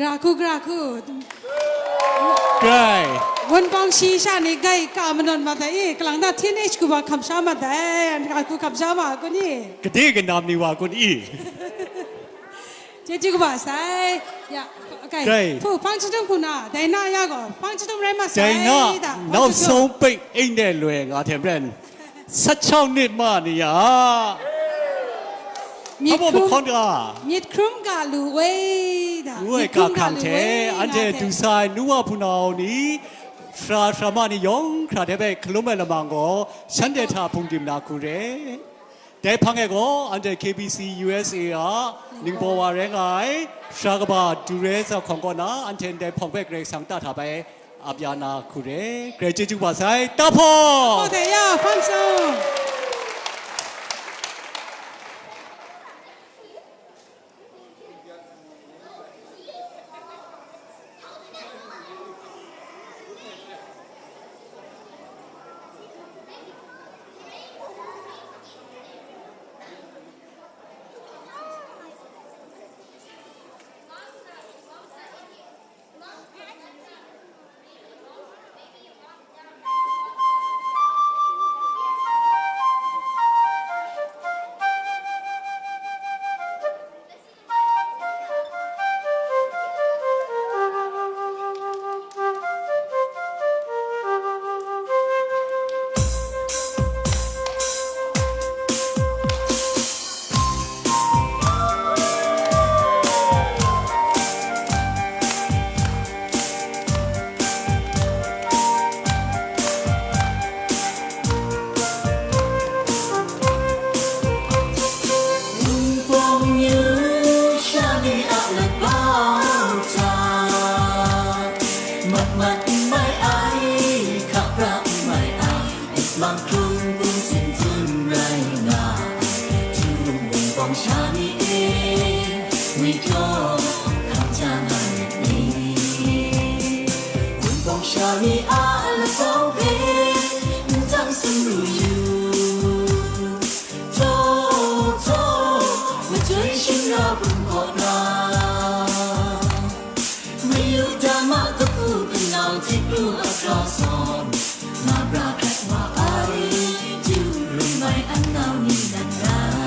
Gra hku, gra hku. Grai. Wunpawng shayi sha ni grai ka manawn mat ai, e, kalang na T N H kuba hkam sha mat ai, an gra hku hkam sha ma kun i? Kade kanam ni wa kun i? Chyeju kaba sai. Ya, okay. Grai. Hpu, hpang chyahtum hku na, dai na ya gaw, hpang chyahtum rai ma sai. Dai na, hpang chyahtum. နောက်ဆုံးပိတ်အိတ်နဲ့လွယ်ငါထင်ပြန် ဆယ့်ခြောက်နှစ်မှနေရ Myit hkrum, ဟောဖို့မခေါ်တာ myit hkrum ga lu we da. ငွေကခံထဲ အန်တဲ့ဒူဆိုင်နူဝဖူနာအောင်နီ ဖြာဖြာမနီယောင်ခရာတဲ့ဘက်ခလုံးမဲ့လမန်ကို ရှမ်းတဲ့ထဖုန်တင်နာခုရဲ တဲဖငဲ့ကို အန်တဲ့ K B C U S A က နင်းပေါ်ဝရဲငိုင် ဖြာကဘာဒူရဲစာခွန်ကောနာ အန်တဲ့ဖောင်ဘက်ဂရိတ်ဆောင်တတ်တာပဲ အပြာနာခုရဲ ဂရိတ်ကျေးဇူးပါဆိုင် တတ်ဖို့ ဟုတ်တယ်ရ ဖမ်းဆုံး Ni e, ngwi pyaw hkam ja nga myit ni? Wunpawng sha ni a labau hpe n tang sumru yu. Htaw, htaw, majoi shingra bum kaw na, mayu dama kapu kanau hte pru a kra sawn, nga pra hkrat wa ai, du rum mai an nau ni nan rai.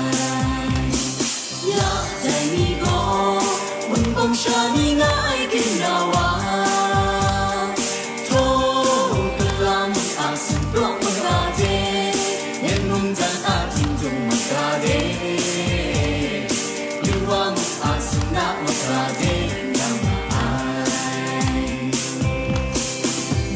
Ya dai ni gaw, Wunpawng sha ni nga ai ginra wa, htaw, gala mung a sumpraw maga de, Myen mungdan a htingdung maga de, Yuwa mung a sumna maga de, nga nga ai.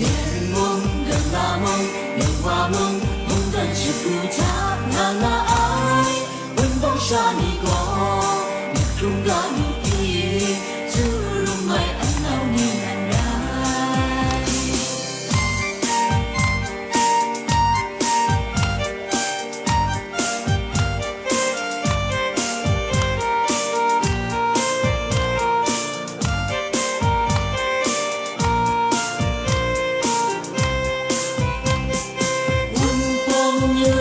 Myen mung, gala mung, Yuwa mung, mungdan shagu hta nga nga ai. Wunpawng sha ni gaw, myit hkrum ga lu i, du rum mai an nau ni nan rai. Wunpawng yu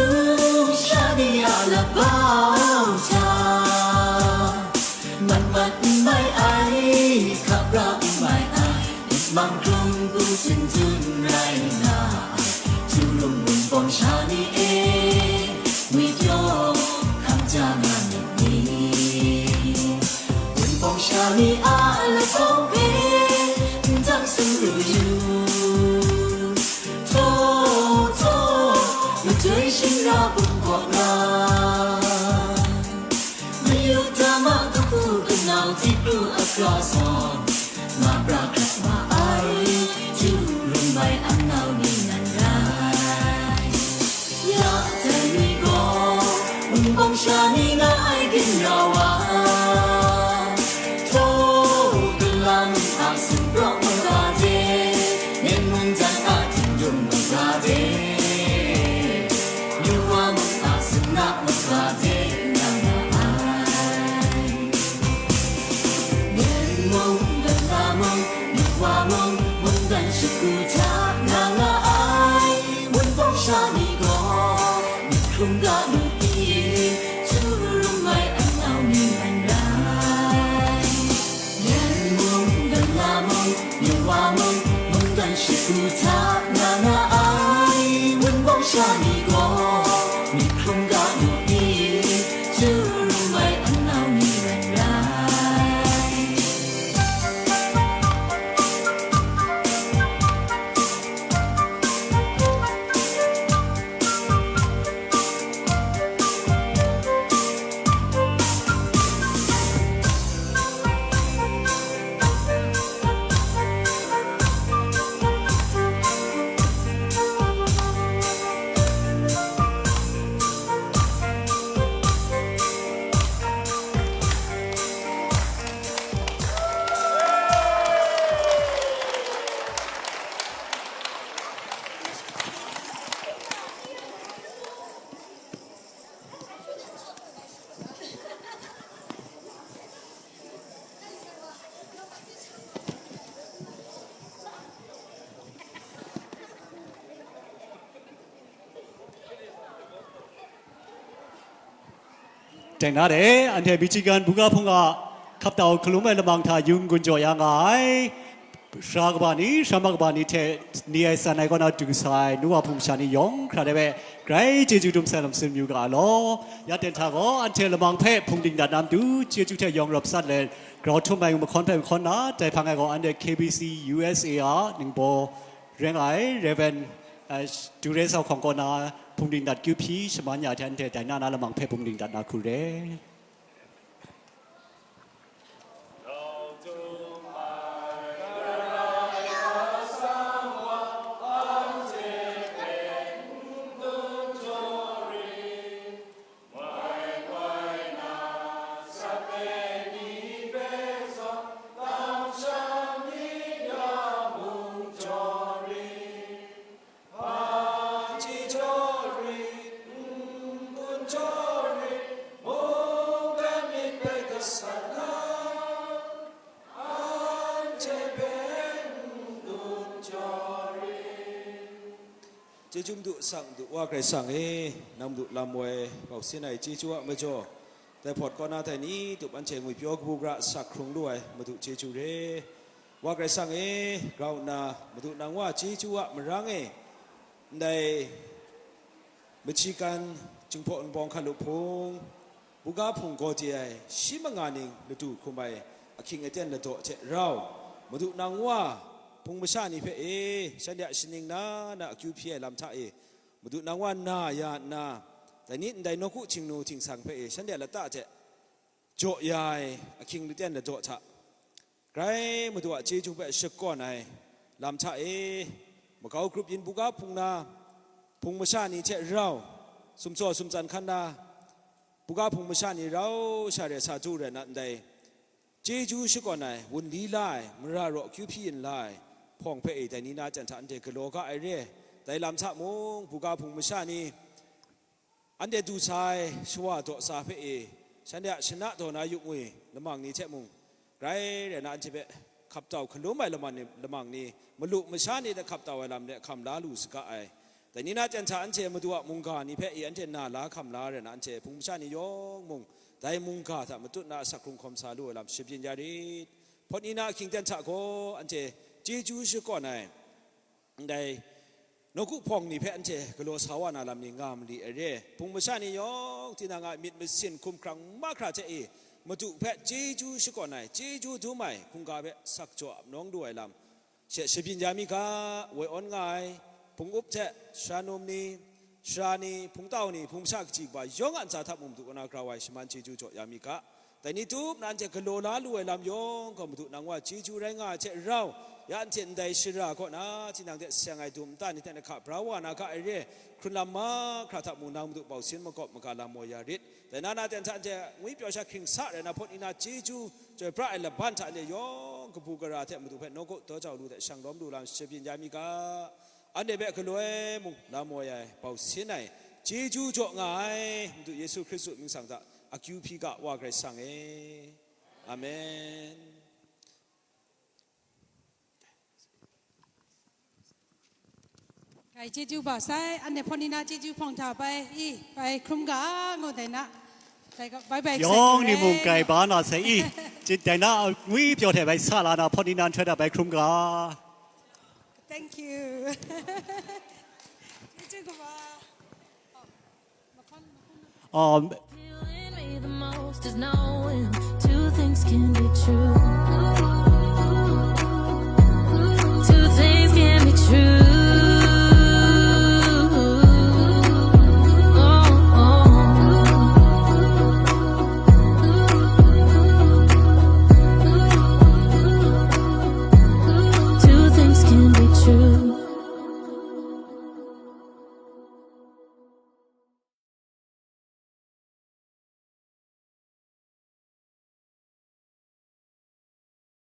sha ni a labau hta, mat mat n mai ai, hkap ra n mai ai, myit mang hkrum gu sin tsun rai nga ai, du rum Wunpawng sha ni e, ngwi pyaw hkam ja nga myit ni? Wunpawng sha ni a labau hpe n tang sumru yu. Htaw, htaw, majoi shingra bum kaw na, mayu dama kapu kanau hte pru a kra sawn, nga pra hkrat wa ai, du rum mai an nau ni nan rai. Ya dai ni gaw, Wunpawng sha ni nga ai ginra wa, htaw, gala mung a sumpraw maga de, Myen mungdan a htingdung maga de, Yuwa mung a sumna maga de, nga nga ai. Myen mung, gala mung, Yuwa mung, mungdan shagu hta nga nga ai. Wunpawng sha ni gaw, myit hkrum ga lu i, du rum mai an nau ni nan rai. Myen mung, gala mung, Yuwa mung, mungdan shagu hta nga nga ai. Wunpawng sha ni gaw, myit hkrum ga lu i, du rum mai an nau ni nan rai. Teng na de, anhte Michigan Buga Hpung a hkap tau hkalum ai lamang hta yung gun jaw ya nga ai. Sara kaba ni, sara ma kaba ni hte ni ai san ai kaw na du sa ai, nu wa hpung sha ni yawng hkra de hpe, grai chyeju dum sai lam tsun yu ga law. Ya ten hta gaw, anhte lamang hpe hpung dingdat na matu, chyeju hte yawng rawp sat let, grau htum ai mahkawn hpe mahkawn na, dai hpang e gaw anhte K B C U S A a ningbaw ring ai, Rev. Dure Sau Hkawng kaw na hpung dingdat kyu hpyi shaman ya hte, anhte dai na na lamang hpe hpung dingdat na hku re. Chyeju Madu sang du wa Karai Kasang e, nang Madu lam woi bau sin ai chyeju a majaw, dai hpawt kaw na dai ni tup anhte ngwipyaw kabu gara sak hkrung lu ai Madu chyeju re. Wa Karai Kasang e, grau nna Madu nang wa chyeju a marang e, ndai Michigan Jinghpaw Wunpawng hkalup hpung, buga hpung gaw de ai shi manga ning ladu hkrum ai ahkying aten ladaw hte rau, Madu nang wa hpung masha ni hpe e, shanhte a shaning na na akyu hpyi ai lam hta e, Madu nang wa na ya nna, dai ni ndai nawku htingnu htingsang hpe e, shanhte a lata hte jaw ya ai ahkying aten ladaw hta, grai Madu a chyeju hpe shakawn ai lam hta e, makau grup yin buga hpung na, hpung masha ni hte rau, sumsaw sumtsan hkan na, buga hpung masha ni rau sha re sa du rai na ndai, chyeju shakawn ai, wunli la ai, mara raw akyu hpyi yin la ai, hpawng hpe e dai ni na jan hta anhte galaw ga ai re. Dai lam hta mung, buga hpung masha ni, anhte du sa ai shawa daw sa hpe e, shanhte a shana daw na yu ngwi lamang ni hte mung, grai rai na anhte hpe hkap tau hkalum ai laman ni, lamang ni, malu masha ni hte hkap tau ai lam de hkam la lu saga ai. Dai ni na jan hta anhte Madu a mungga ni hpe e anhte na la hkam la rai na, anhte hpung masha ni yawng mung, dai mungga hta matut na asak hkrung hkawm sa lu ai lam shabyin ya rit. Hpawt ni na ahkying aten hta gaw, anhte chyeju shakawn ai, ndai nawku hpawng ni hpe anhte galaw sa wa na lam ni nga mali ai re. Hpung masha ni yawng tinang a myit masin hkumhkrang mahkra hte e, Madu hpe chyeju shakawn ai, chyeju dum ai hkungga hpe sak jaw ap nawng lu ai lam she shabyin ya mi ga, woi awn nga ai, hpung up hte, sara num ni, sara ni, hpungtau ni, hpung masha kaji kaba yawng a ntsa hta mung Madu kaw na grau ai shaman chyeju jaw ya mi ga. Dai ni tup na anhte galaw la lu ai lam yawng gaw Madu nang wa chyeju rai nga ai hte rau, ya anhte ndai shara kaw na tinang hte seng ai dum nta ni hte na hka bra wa na ga ai re, hkrun lam mahkra hta mung nang Madu bau sin makawp maga lam maw ya rit. Dai na na ten hta anhte ngwi pyaw sha hkring sa rai na hpawt ni na chyeju chyoi pra ai laban hta anhte yawng kabu gara hte Madu hpe nawku daw jau lu hte shang lawm lu lam shabyin ya mi ga. Anhte hpe galoi mung lam woi ai, bau sin ai, chyeju jaw nga ai, Madu Yesu Hkristu mying sang hta akyu hpyi ga, Wa Karai Kasang e. Amen. Kai chyeju bau sai, anhte hpawt ni na chyeju hpawng hta bai i, bai hkrum ga ngu dai na. Dai ga, bai bai sai Yawng ni mung rai. Kai ba na sai i, chit dai na ngwi pyaw hte bai sa la na hpawt ni na nhtoi hta bai hkrum ga. Thank you. Chyeju kaba. Um, Appealing me the most is knowing two things can be true.